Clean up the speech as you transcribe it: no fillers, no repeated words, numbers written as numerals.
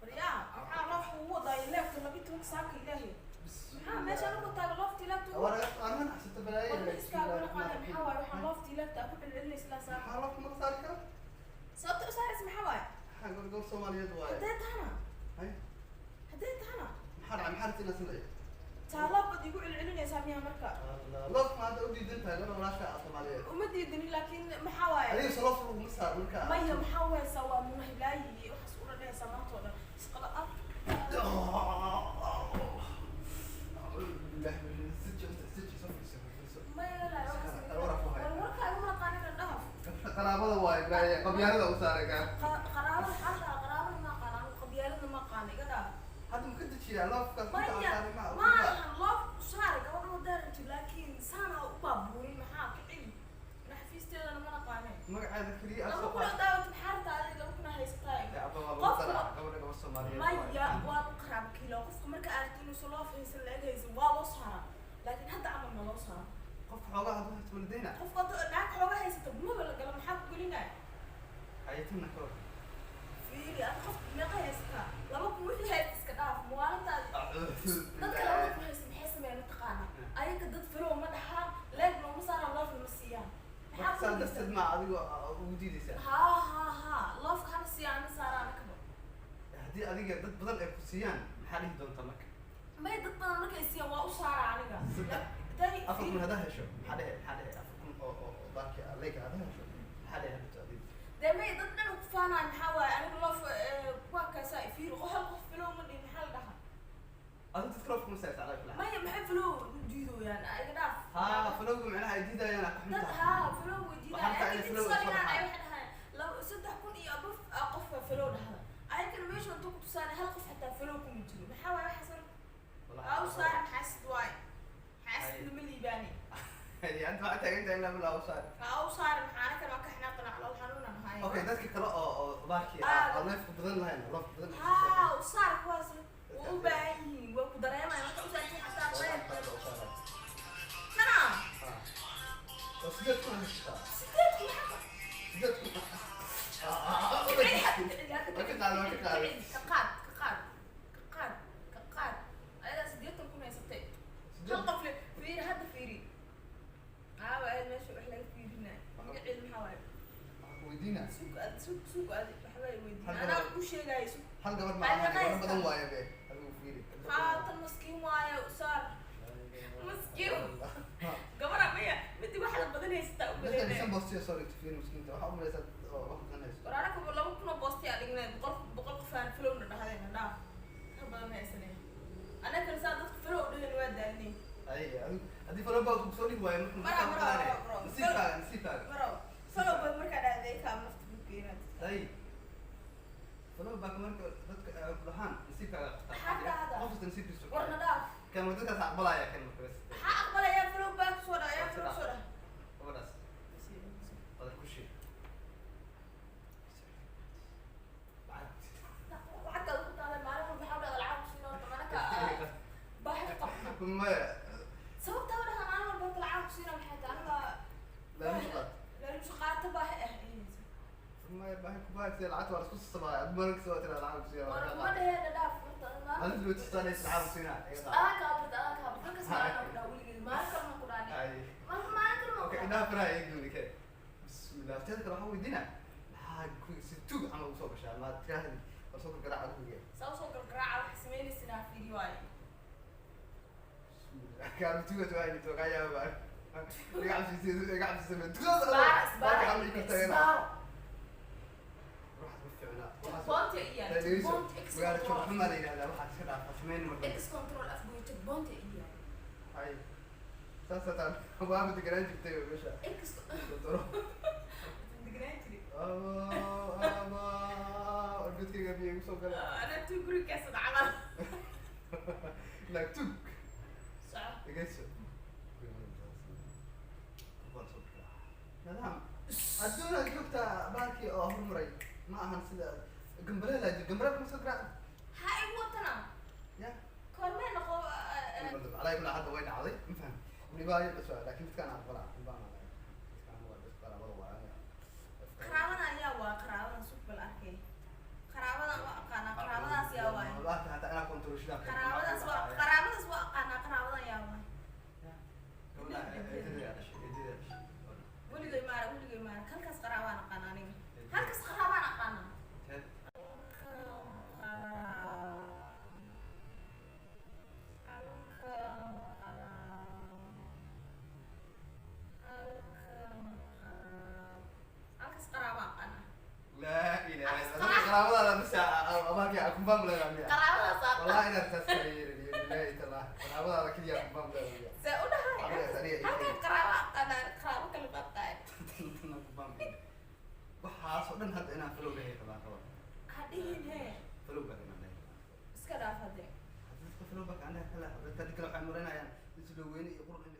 Waryaa, maxaa love ugu wadaa like-ta 12 saaka ilaahay? Maxaa meesha lagu taaga love-tii like-ta? Warna iskaaga naqaana maxaa waaye waxaan love-tii like-ta ku celcelinaysa ilaa saaka? Sababta u saaraysa maxaa waaye? Haddee tahana? Haddee tahana? Taa love baad igu celcelinaysaa miyaa marka? Uma diidanin, laakiin maxaa waaye? Maya, maxaa waysaa waa munahiblaayi iyo waxaas ula dhehaysaa maanta oo dhan isqaba ah. Maya, laa waxaas war warkaa iguma naqaanina dhaaf. Qaraabada waaye, qabyaalada u saaray gaa. Qaraabada maxaa la dhahaa? Qaraabada ma aqaan anigu, qabyaalada ma aqaana, iga dhaaf. Hadda ma ka dejiyaa love-kaas? Maya, ma ahan love u saaray gabadha wadaaratu, laakiin saana u baabuurin. Maxaa ka celi naxafiisteedana ma naqaane. Magaceeda keliya. 2000 oo daawat maxaa rabtaa adiga? 2000 haysataa. Gabadha gabadh Soomaaliyeed. Maya, waa lu qaraabo kiilo. Qofka marka aragti inuusan love haysan, la-eg haysan, waa loo saaraa, laakiin hadda camal ma loo saaro. Qofka xoogaa hadduu haysto waladayna. Qofka hadda naag xooga haysata maba la galo, maxaa ku gelinaya? Ayatina ka hor. Fiiri, ad qof meeqa haysataa? 2000 wixii haysta iska dhaaf maalintaadi. Dadka 2000 haysta maxay sameeyaan mataqaana? Ayaga dad follow ma dhaxaan, like nooma saaraan, love ma siiyaan. Maxaa Marka ku saa gelinaysaa? darteed ma adigo ugu diidaysaa? Haa haa haa, love-ka hana siiyaan, hana saaraan anakaba. Haddii adiga dad badan ay ku siiyaan, maxaa dhihi doontaa marka? May, dad badan markay siiyaan waa u saaraa aniga. Saddex Day. 4000 haddaa hesho, maxaa dhehe? Maxaa dhehe? 4000 oo baarki like haddaa hesho, maxaa dhehe hadda adiga? Dee may, dad dhan ku faanaay maxaa waaye? Aniga love waa kaasaa fiiri, hal qof follow ma dhihin, maxaa la dhahaa? Adigu dadka love kuma saarta calaa kulli xaal. Maya, maxay follow u diidooyaan? Iga dhaaf. Haa, follow-ga macnaha ay diidayaan aa ka Dad xuntahay. Haa, follow way Waxaa diidaan. rabtaa Ayaga inay inta follow soo soo dhigaan ay baxaan. waxay dhahaan laba 3000 iyo above ah qofka follow dhahda. Ayagana meesha intuu ku tusaale hal qof xataa follow kuma jiro. Maxaa waaye waxaas? Aa u saaran, xaasid waaye, xaasid lama liibaani. Anta waxaa taagan tahay ilaa bilaa u saar. Aa u saaran, maxaana kan waa ka xanaaqana, calool xanuunan ahay. Okay, dadka kale oo baarkii Ah, oo love-ka badan lahayn, love-ka badan. Haa, u saar kuwaas, waa u baahan yihiin, waa ku dareemaya marka u saartay xataa leen kana. Oo 8000 haysataa. 8000 maxaa? 8000. Waa ka qaad, waa ka qaad. Ka qaad, ka qaad, ka qaad, ka qaad. Ayadaa 80,000 haysatay, hal qof le fiiri hadda, fiiri aawa aad meesha wax laga fiirinaya magaceedu maxaa waaye? Waxaan ku weydiinaa. Sug ad, sug, sug adi waxbay weydiin. Hal Anaa gabar. ku sheegaayo, sug. Hal gabar ma aha, gabar badan waaye be, adigu fiiri. Haatan maskiin waaye, usaar maskiin gabara. Maya, midi waxda badan haysataa u Dadkan shan maleynaya. boostiya soo dhigto, fiiri miskiinta, waxaa u malaysaa oo wax badan haysto. War anaka 2000 oo boostiyaa dhignay, 100 qof aan follow-na dhahdeen, dhaaf ka badan haysanay. Anakana saa dadka follow dheheen waa daalnay. Ay, adigu haddii follow baa ku soo dhigi waayo marka Mara, maxaa mara, qaadane? Mara, mara. Nasiibkaaga, nasiibkaaga. Marow follow ba markaa dhahday kaa nafta ku keenaa dadka. Ay, follow back marka dadka ay ku dhahaan, nasiibkaaga qabtaa. Maxaa dhahda? Qof kasta nasiibkiisu. Warna dhaaf. Kan dadkaas aqbalaya kan marka bas. Maxaa aqbalayaa? Follow baa kusoo dhaha, yaa follow soo dhaha. Gabadhaas badan ku sheeg. Lacagtaada ku taalay maalin walba waxaa dhahda lacag kusiin horta manaka baahi qabna. Maya. Sababta u dhaha maalin walba horta lacag kusiina maxay tahay? Aniga Laaluush qaat. Laaluush qaata baahi ah. Maya, baahi ku baahi lacagta waa la isku sasabaya. Markasta waa tiraa lacag kusiiya. War kuma dhaheena, dhaaf horta maalin. Adigu way tusaanaysa lacag kusiinaa iga qaad. Adaa kaa barta, adaa kaa barta. Halkas maalin aan ku dhaha weligeed, maalin kalena ku dhaani. Ay. Maalin, maalin kalena ku Okay, dhaha. Indhaha faraha iga gooni kee. Bismillah, teeda kale waxaan weydiinaa, maxaa guriga si tuug camal usoo gashaa? Ma tiraahdi war soo gargaraaca guriga? Saa usoo gargaraaca, waxa samaynaysinaa fiiri waaye. Bismillah, kaama tuugad waa jirto, kaa yaaba. Iga cabsiisay, iga cabsiisay. Tuugada. Isbaara, isbaara, Camal ii kartaa. isbaaro. Waxaas ma fiicna. Checkpoint iyo checkpoint ex Magaalo control. joogxumaa la yidhahdaa, waxaad iska dhaafa samayn marka. Ex control afgoy checkpoint iyo. Ay, saasa taan waaba deganaan jirtay meesha. Ex. Toro. Deganaan jiray. Aba, aba, orgodkayga biyo igu soo galay. Anaa tuu guriga kaasad camal. Like tug. Soco. Dhegeyso. Nidaam adduunaad joogtaa baalkii oo hormaray ma ahan sida gambaleel jir, gambaleel kuma soo garaac. Ha igu watana. Ya. Kormee noqo. Calaa kulli hadda way dhacday, ma faham dhibaayo bas waa, laakiin midkaan aqbalaa baan midkaan waa bas. Confirm leedahay miya? Qaraabadaas aqaan. Wallahi inaad taas kala yeelin iyo bilaahi tallaah, qaraabadaada keliya confirm leedahay miya? See u dhahay? Aniga Halkan qaraabo aqaanaan, qaraabo kale baqaan. Confirm waxaas oo dhan hadda inaan follow dhahay rabaan qaba. Ha dhihin hee. Follow back inaan dhahay. Iska dhaaf haddee. Dadka follow back aan dhahay kala, dadka kale waxay marinayaan isla weyne iyo qurun in